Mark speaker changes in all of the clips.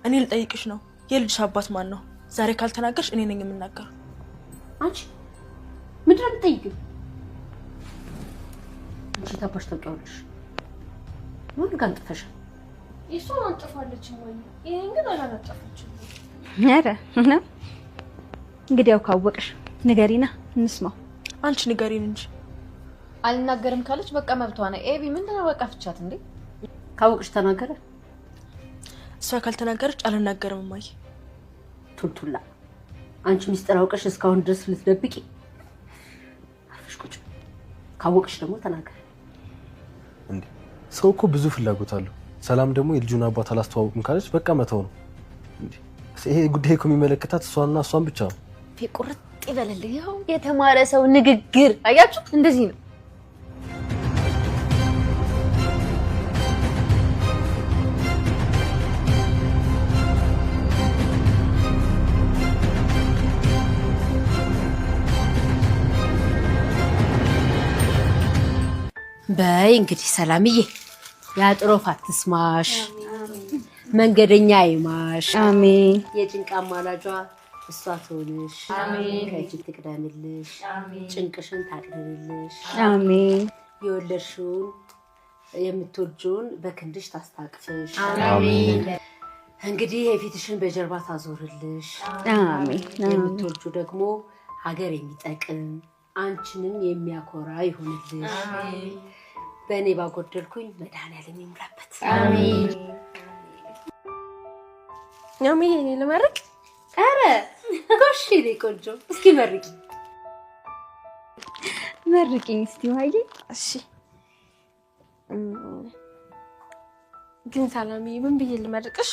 Speaker 1: እኔ ልጠይቅሽ ነው። የልጅሽ አባት ማን ነው? ዛሬ ካልተናገርሽ እኔ ነኝ የምናገረው።
Speaker 2: አንቺ ምንድን ነው የምትጠይቂው? አንቺ ታባሽ ታውቂዋለሽ። ማን ጋር አንጥፈሻል?
Speaker 3: የእሷን አንጥፋለች እማዬ፣ ይሄን ግን አላነጠፈችም።
Speaker 4: ኧረ ነው እንግዲያው ካወቅሽ ንገሪና እንስማው።
Speaker 1: አንቺ ንገሪን እንጂ።
Speaker 5: አልናገርም ካለች በቃ መብቷ ነው። ኤቢ ምንድነው በቃ ፍቻት እንዴ?
Speaker 2: ካወቅሽ ተናገረ።
Speaker 1: እሷ ካልተናገረች አልናገርም እማዬ።
Speaker 2: ቱልቱላ አንቺ ሚስጥር አውቀሽ እስካሁን ድረስ ልትደብቂ አርፈሽ ቁጭ። ካወቅሽ ደግሞ ተናገረ።
Speaker 6: እንዴ ሰው እኮ ብዙ ፍላጎት አለው። ሰላም ደግሞ የልጁን አባት አላስተዋውቅም ካለች በቃ መተው ነው። እንዴ ይሄ ጉዳይ እኮ የሚመለከታት እሷና እሷን ብቻ ነው።
Speaker 5: ቁርጥ ይበልልህ። ይኸው የተማረ ሰው ንግግር አያችሁ፣ እንደዚህ ነው።
Speaker 2: በይ እንግዲህ ሰላምዬ፣ የአጥሮፍ አትስማሽ፣ መንገደኛ አይማሽ።
Speaker 4: አሜን።
Speaker 2: የጭንቅ አማላጇ እሷ ትሆንሽ፣ ከእጅ ትቅደምልሽ፣ ጭንቅሽን ታቅልልሽ።
Speaker 4: አሜን።
Speaker 2: የወለድሽውን የምትወጂውን በክንድሽ ታስታቅፍሽ።
Speaker 6: አሜን።
Speaker 2: እንግዲህ የፊትሽን በጀርባ ታዞርልሽ።
Speaker 4: አሜን።
Speaker 2: የምትወጂው ደግሞ ሀገር የሚጠቅም አንቺንም የሚያኮራ ይሁንልሽ። በእኔ ባጎደልኩኝ መድኃኒዓለም ይሙላበት።
Speaker 4: አሜን።
Speaker 3: አሜን። እኔ ልመርቅ?
Speaker 2: ኧረ ጎሽ የኔ ቆንጆ፣ እስኪ መርቂ።
Speaker 4: መርቂኝ እስቲ ውሃዬ።
Speaker 3: እሺ። ግን ሰላምዬ ምን ብዬ ልመርቅሽ?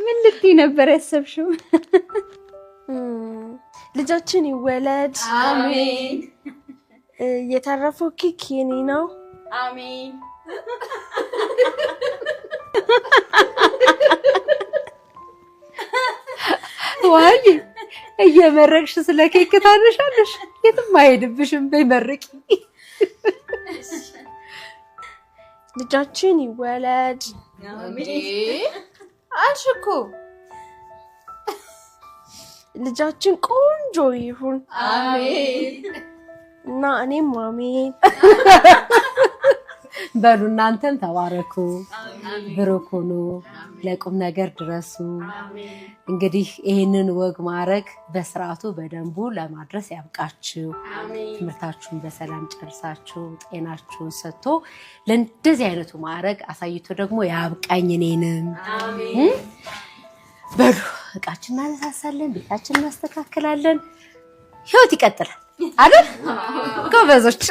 Speaker 4: ምን ልትይ ነበር ያሰብሽው?
Speaker 3: ልጃችን ይወለድ።
Speaker 5: አሜን።
Speaker 3: የተረፈው ኬክ የኔ ነው።
Speaker 5: አሜን።
Speaker 2: ውሃዬ እየመረቅሽ ስለ ኬክ ታነሻለሽ። የትም አይሄድብሽም። በይ መርቂ።
Speaker 3: ልጃችን ይወለድ።
Speaker 5: አልሽ እኮ።
Speaker 3: ልጃችን ቆንጆ ይሁን።
Speaker 5: አሜን።
Speaker 3: እና እኔም አሜን።
Speaker 2: በሉ እናንተም ተባረኩ፣ ብሩክ ሁኑ፣ ለቁም ነገር ድረሱ። እንግዲህ ይህንን ወግ ማዕረግ በስርዓቱ በደንቡ ለማድረስ ያብቃችሁ። ትምህርታችሁን በሰላም ጨርሳችሁ ጤናችሁን ሰጥቶ ለእንደዚህ አይነቱ ማዕረግ አሳይቶ ደግሞ ያብቃኝ እኔንም። በሉ እቃችን እናነሳሳለን፣ ቤታችን እናስተካክላለን። ህይወት ይቀጥላል አይደል? ጎበዞች።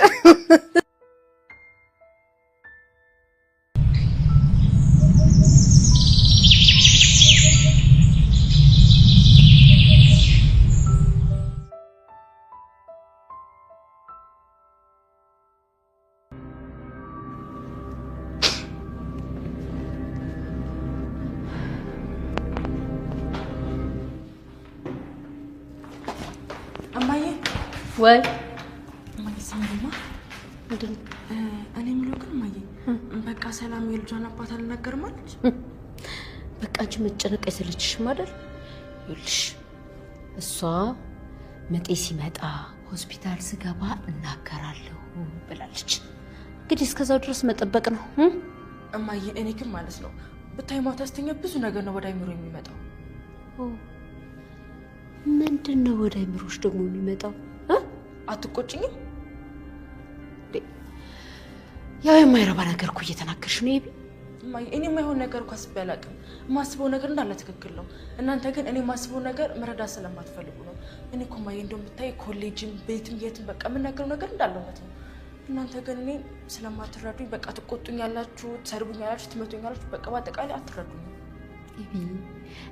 Speaker 1: እማዬ
Speaker 2: ወይ
Speaker 1: እማዬ ስሚኝማ፣ እኔ የምለው ግን እማዬ በቃ ሰላም የልጇን አባት አልናገርም አለች።
Speaker 2: በቃ አንቺ መጨነቅ አይሰለችሽም አይደል? ይኸውልሽ እሷ ምጤ ሲመጣ ሆስፒታል ስገባ እናገራለሁ ብላለች። እንግዲህ እስከዛው ድረስ መጠበቅ ነው።
Speaker 1: እማዬ እኔ ግን ማለት ነው ብታይ ማታ ስተኛ ብዙ ነገር ነው ወደ አይምሮ የሚመጣው።
Speaker 2: ምንድን ነው ወደ አይምሮሽ ደግሞ የሚመጣው?
Speaker 1: አትቆጭኝም?
Speaker 2: ያው የማይረባ ነገር እኮ እየተናገርሽ ነው ኤቢ።
Speaker 1: እማዬ እኔ የማይሆን ነገር እኮ አስቤ አላውቅም። የማስበው ነገር እንዳለ ትክክል ነው። እናንተ ግን እኔ የማስበው ነገር መረዳት ስለማትፈልጉ ነው። እኔ እኮ እማዬ እንደው ብታይ ኮሌጅም ቤትም የትም በቃ የምናገረው ነገር እንዳለ እውነት ነው። እናንተ ግን እኔ ስለማትረዱኝ በቃ ትቆጡኛላችሁ፣ ትሰድቡኛላችሁ፣ ትመቱኛላችሁ። በቃ በአጠቃላይ አትረዱኝም።
Speaker 2: ኤቢ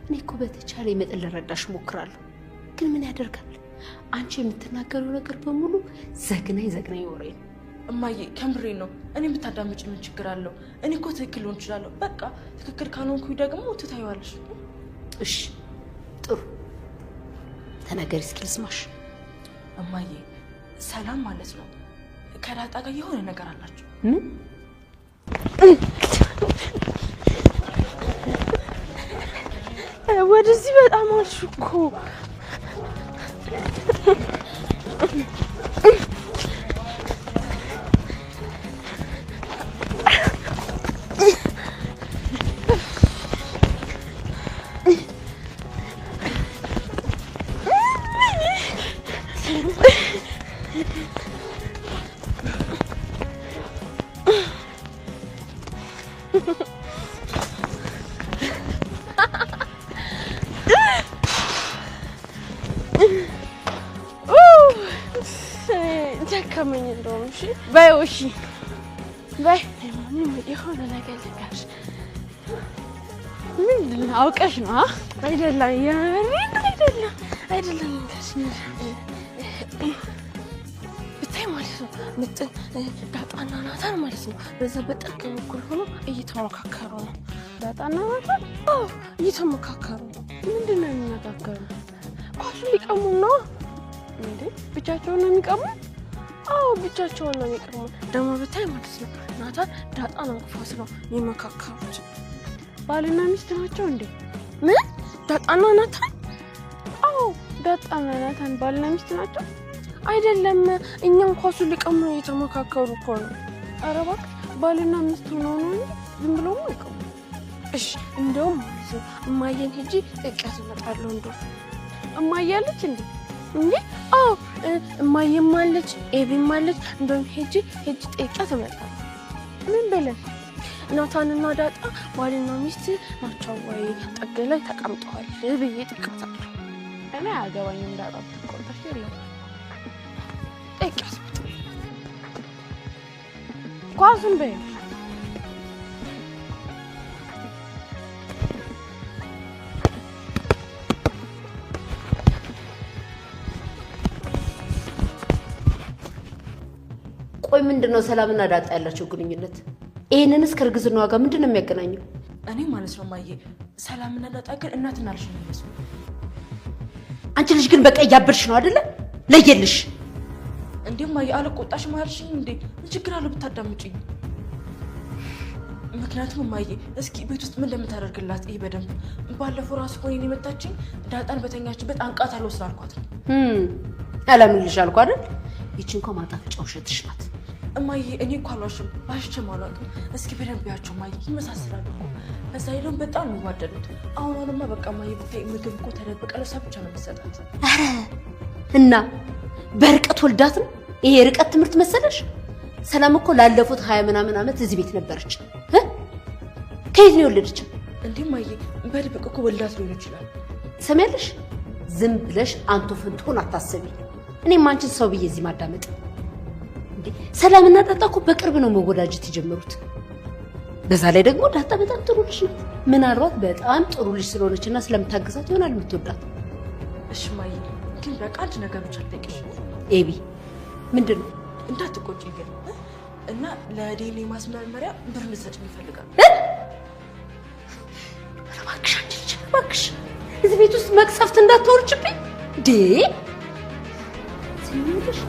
Speaker 2: እኔ እኮ በተቻለ መጠን ልረዳሽ እሞክራለሁ፣ ግን ምን ያደርጋል አንቺ የምትናገሪው ነገር በሙሉ ዘግናኝ ዘግናኝ ወሬ ነው።
Speaker 1: እማዬ ከምሬ ነው። እኔ ብታዳምጪ ምን ችግር አለው? እኔ እኮ ትክክል ልሆን እችላለሁ። በቃ ትክክል ካልሆንኩኝ ደግሞ ትታይዋለሽ።
Speaker 2: እሺ ጥሩ ተናገሪ እስኪ ልስማሽ።
Speaker 1: እማዬ ሰላም ማለት ነው ከዳጣ ጋር የሆነ ነገር አላቸው።
Speaker 2: ምን?
Speaker 3: ወደዚህ በጣም አልሽ እኮ። ደከመኝ እንደውም። እሺ በይ፣ እሺ በይ። የሆነ ነገር ልንገርሽ። ምንድን ነው? አውቀሽ ነው? አይደለም፣ የምሬን አይደለም፣ አይደለም። ልንገርሽ ብታይ ማለት ነው ምጥን ዳጣና ናታን ማለት ነው በዛ በጥግ በኩል ሆኖ እየተመካከሩ ነው።
Speaker 4: ዳጣና ናታን?
Speaker 3: አዎ እየተመካከሩ ነው።
Speaker 4: ምንድን ነው የሚመካከሩ?
Speaker 3: ኳሱን ሊቀሙ ነው።
Speaker 4: እንዴ ብቻቸውን ነው የሚቀሙ?
Speaker 3: አዎ ብቻቸውን ነው የሚቀሙ። ደግሞ ብታይ ማለት ነው ናታን ዳጣን አቅፏት ነው የሚመካከሩት።
Speaker 4: ባልና ሚስት ናቸው እንዴ?
Speaker 3: ምን? ዳጣና ናታን?
Speaker 4: አዎ ዳጣና ናታን ባልና ሚስት ናቸው።
Speaker 3: አይደለም፣ እኛም ኳሱን ሊቀሙ ነው እየተመካከሩ እኮ ነው።
Speaker 4: ኧረ እባክሽ ባልና ሚስት ሆነው ነው እንጂ ዝም ብለውም አይቀሙ።
Speaker 3: እሺ እንደውም ማለት ነው እማዬን ሄጄ ጠይቂያት እመጣለሁ። እንደው
Speaker 4: እማዬ አለች እንዴ?
Speaker 3: እንዴ አዎ እማዬም አለች ኤቢም አለች። እንደውም ሄጄ ጠይቂያት እመጣለሁ።
Speaker 4: ምን ብለሽ?
Speaker 3: ናታንና ዳጣ ባልና ሚስት ናቸው ወይ ጥግ ላይ ተቀምጠዋል ብዬ ጠይቃታለሁ።
Speaker 4: እኔ አያገባኝም። ዳጣ ብትቆጣሽ የለም
Speaker 3: ጠይቂያት።
Speaker 4: ኳሱን በይ።
Speaker 2: ቆይ ምንድነው ሰላምና ዳጣ ያላቸው ግንኙነት? ይሄንንስ ከእርግዝናዋ ጋር ምንድነው የሚያገናኘው?
Speaker 1: እኔ ማለት ነው ማዬ ሰላምና ዳጣ ግን እናትና ልጅ ነው የሚመስሉት።
Speaker 2: አንቺ ልጅ ግን በቃ እያበድሽ ነው አይደለ? ለየልሽ
Speaker 1: እንዴ ማዬ አልቆጣሽም አልሽኝ እንዴ? ምን ችግር አለው ብታዳምጪኝ? ምክንያቱም ማዬ እስኪ ቤት ውስጥ ምን እንደምታደርግላት ይሄ በደንብ ባለፈው ራሱ እኮ እኔን የመታችኝ ዳጣን በተኛችበት አንቃታለሁ ስላልኳት ነው።
Speaker 2: አላምንልሽ አልኩ አይደል? ይቺ እንኳን ማጣፈጫ ውሸትሽ ናት።
Speaker 1: እማዬ እኔ እኮ አልዋሽም፣ ዋሽቼም አላውቅም። እስኪ በደንብ ያቸው እማዬ ይመሳሰላሉ እኮ። በዛ ላይ ደግሞ በጣም ነው የሚዋደዱት። አሁን አሁንማ በቃ እማዬ ብታይ ምግብ እኮ ተደብቃ ለእሷ ብቻ ነው የምትሰጣት።
Speaker 2: ኧረ እና በርቀት ወልዳት ነው ይሄ የርቀት ትምህርት መሰለሽ? ሰላም እኮ ላለፉት 20 ምናምን ዓመት እዚህ ቤት ነበረች። ከየት ነው የወለደችው?
Speaker 1: እንዴ እማዬ በድብቅ እኮ ወልዳት ሊሆን ይችላል።
Speaker 2: ትሰሚያለሽ? ዝም ብለሽ አንቶ ፈንቶን አታስቢ። እኔም አንቺን ሰው ብዬ እዚህ ማዳመጥ እንዴ። ሰላምና ዳጣ እኮ በቅርብ ነው መወዳጀት የጀመሩት። በዛ ላይ ደግሞ ዳጣ በጣም ጥሩ ልጅ ናት። ምናልባት በጣም ጥሩ ልጅ ስለሆነችና ስለምታግዛት ይሆናል የምትወዳት።
Speaker 1: እሺ እማዬ ግን በቃ አንድ ነገር ብቻ ልጠይቅሽ።
Speaker 2: ኤቢ ምንድን ነው?
Speaker 1: እንዳትቆጪ ግን እና ለዲኤንኤ ማስመርመሪያ ብር እንድትሰጪኝ እፈልጋለሁ።
Speaker 2: እባክሽ አንቺ ልጅ እባክሽ እዚህ ቤት ውስጥ መቅሰፍት እንዳታወርጅብኝ እንዴ። ስሚልሽ